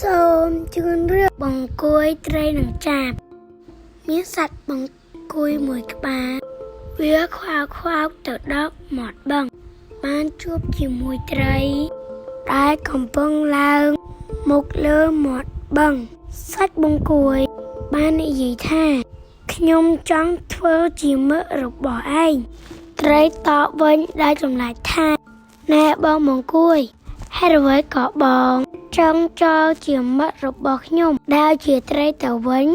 សូមជូនរឿងបង្គួយត្រីនឹងចាបមានសត្វបង្គួយមួយក្បាលវាខ្វោកខ្វោកទៅដល់មាត់បឹងបានជួបជាមួយត្រីដែលកំពុងឡើងមកលើមាត់បឹងសត្វបង្គួយបាននិយាយថាខ្ញុំចង់ធ្វើជាមិត្តរបស់ឯងត្រីតបវិញដោយចម្លែកថាណែបងបង្គួយហេតុអ្វីក៏បងចង់ចោលជាមិត្តរបស់ខ្ញុំដែលជាត្រីទៅវិញ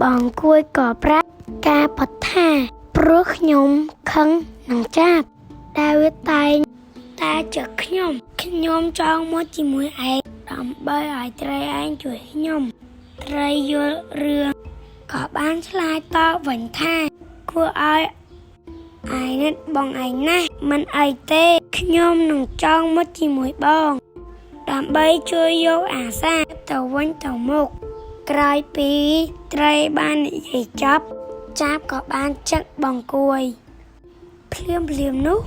បងគួយក៏ប្រាប់ការពិតថាព្រោះខ្ញុំខឹងនឹងចាបដែលវាតែងតែជាខ្ញុំខ្ញុំចង់មកជាមួយឯងដើម្បីឲ្យត្រីឯងជួយខ្ញុំត្រីយល់រឿងក៏បានឆ្លើយតបវិញថាគួរឲ្យអាយនិតបងឯងណាស់មិនអីទេខ្ញុំនឹងចង់មកជាមួយបង ដើម្បីជួយយកអាសាទៅវិញទៅមក ក្រោយពីត្រីបាននិយាយចប់ចាបក៏បានចឹកបងគួយភ្លាមភ្លាមនោះ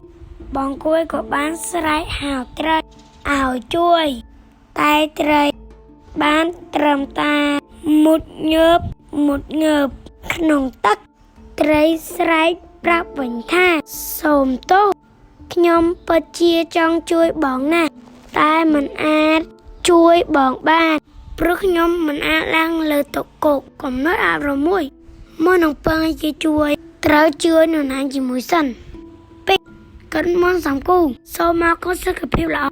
បងគួយក៏បានស្រែកហៅត្រីឲ្យជួយ តែត្រីបានត្រឹមតាមុតងើបមុតងើបក្នុងទឹកត្រីស្រែកប្រាប់វិញថាសូមទោសខ្ញុំពិតជាចង់ជួយបងណាស់តែមិនអាចជួយបងបាន ព្រោះខ្ញុំមិនអាចឡើងលើតុគោកកំណត់អារម្មណ៍មួយមុននឹងពឹងឲ្យគេជួយត្រូវជួយនរណាជាមួយសិនពីរកិនមុនសំគូសូមមកកូនសុខភាពល្អ។